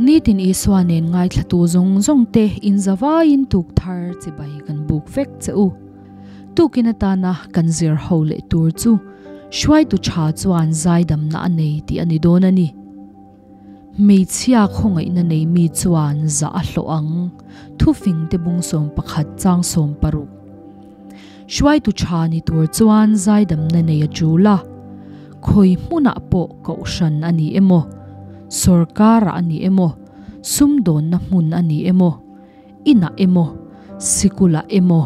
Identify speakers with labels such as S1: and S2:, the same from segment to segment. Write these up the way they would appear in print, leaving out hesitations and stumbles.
S1: Nitin Isua nen ngaithlatu zawng zawng te in zavaiin tuk thar chibai kan buk vek che u. Tukin atana kan zir ho leh tur chu hruaitu tha chuan zaidamna a nei tih a ni dawn a ni. Hmeichhia khawngaihna nei mi chuan zah a hlawh ang, thufing te bung 11 chang 60. Hruaitu tha ni tur chuan zaidamna nei a tul a, khawi hmunah pawh kohhran a ni emaw, sawrkarah a ni emaw, sumdawnna hmun a ni emaw, inah emaw, sikulah emaw,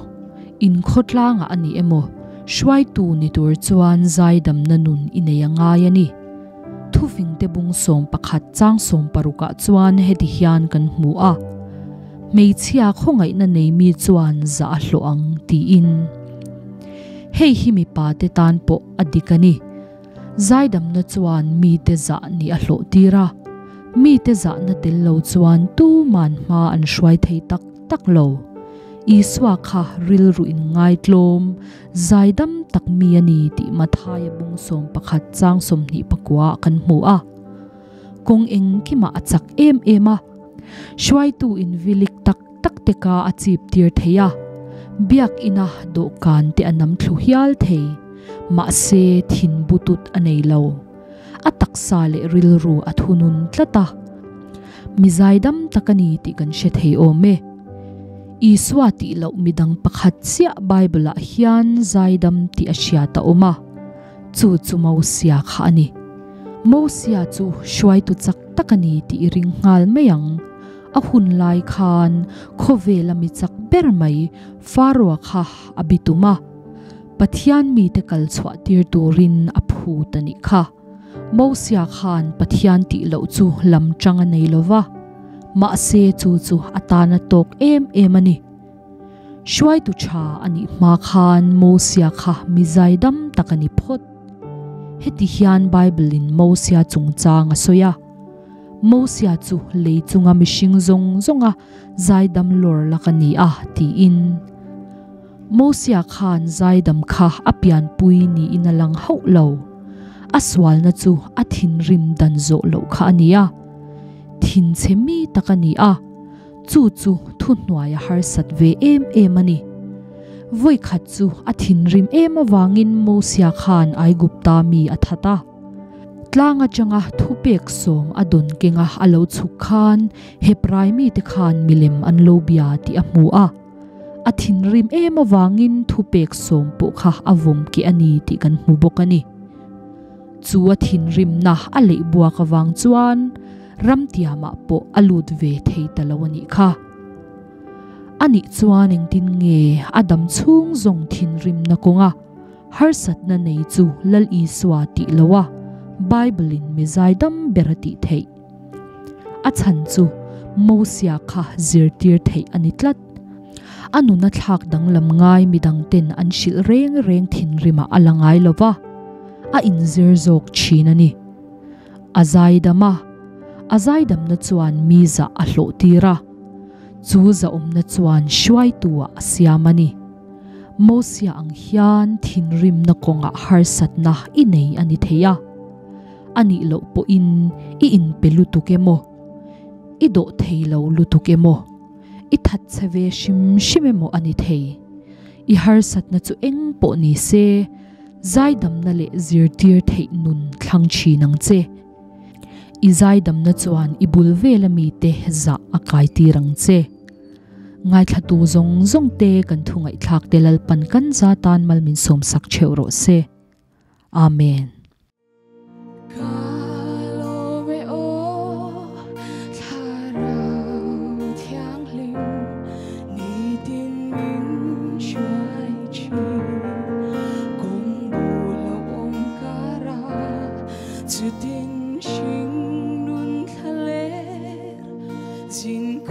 S1: inkhawtlangah a ni emaw, hruaitu ni tur chuan zaidamna nun i nei a ngai a ni. Thufingte bung 11 chang 60 ah chuan heti hian kan hmu a, Hmeichhia khawngaihna nei mi chuan zah a hlawh ang tiin. Hei hi mipa te tan pawh a dik a ni. Zaidamna chuan mite zah nih a hlawh tir a, mite zahna tel lo chuan tuman hma an hruai thei tak tak lo. Isua kha rilru in ngaitlawm, zaidam tak mi a ni tih Mathaia bung 11 chang 29 ah kan hmu a. Kawng engkimah a chak em em a, hruaitu in vilik tak tak te ka a chip tir thei a, biakina dawhkan te a nam thlu hial thei. Mahse thin butut a nei lo. A taksa leh rilru a thunun tlat a. Mi zaidam tak a ni tih kan hre thei awm e. Isua tih loh midang pakhat chiah Bible ah hian zaidam tih a hriat a awm a. Chu chu Mosia kha a ni. Mosia chu hruaitu chak tak a ni tih i ring nghal mai ang. A hun lai khan khawvela mi chak ber mai Faroa kha a bitum a. Pathian mite kal chhuah tir turin a phut a nih kha. Mosia khan Pathian tih loh chu lam tang a nei lova, mahse chu chu a tana tawk em em a ni. Hruaitu tha a nih hma khan Mosia kha mi zaidam tak a ni phawt. Heti hian Bible in Mosia chungchang a sawi a, Mosia chu lei chunga mihring zawng zawnga zaidam lawr lak a ni a tiin. Mosia khan zaidam kha a pianpui niin a lang hauh lo. A sualna chu a thinrim dan zawh loh kha a ni a. Thinchhe mi tak a ni a, chu chu thuhnuai a harsat ve em em a ni. Vawikhat chu a thinrim em avangin Mosia khan Aigupta mi a that a. Tlang atanga thupek sawm a dawn kenga a lo chhuk khan Hebrai mite khan milem an lo bia tih a hmu a. A thinrim em avangin thupek sawm pawh kha a vawm keh a ni tih kan hmu bawk a ni. Chu a thinrimna a leih buak avang chuan ramtiamah pawh a lut ve thei ta lo a nih kha. A nih chuan engtin nge a dam chhung zawng thinrimna kawnga harsatna nei chu Lal Isua tih lo a Bible in mi zaidam ber a tih theih? A chhan chu Mosia kha zirtir theih a ni tlat. A nuna thlak danglam ngai midang ten an hrilh reng reng thinrimah a la ngai lo va, a inzir zawk thin a ni. A zaidam a, a zaidamna chuan mi zah a hlawh tir a, chu zahawmna chuan hruaitu-ah a siam a ni. Mosia ang hian thinrimna kawngah harsatna i nei a ni thei a. A nih loh pawhin i inpe lutuk emaw, i dawh thei lo lutuk emaw, i that che ve hrim hrim emaw a ni thei. I harsatna chu eng pawh ni se, zaidamna leh zirtir theih nun thlang thin ang che. I zaidamna chuan i bul vela mite zah a kai tir ang che. Ngaithlatu zawng zawng te kan thu ngaihthlak te Lalpan kan za tan mal min sawmsak theuh rawh se. Amen.
S2: Chutin hring nun thla ler zin.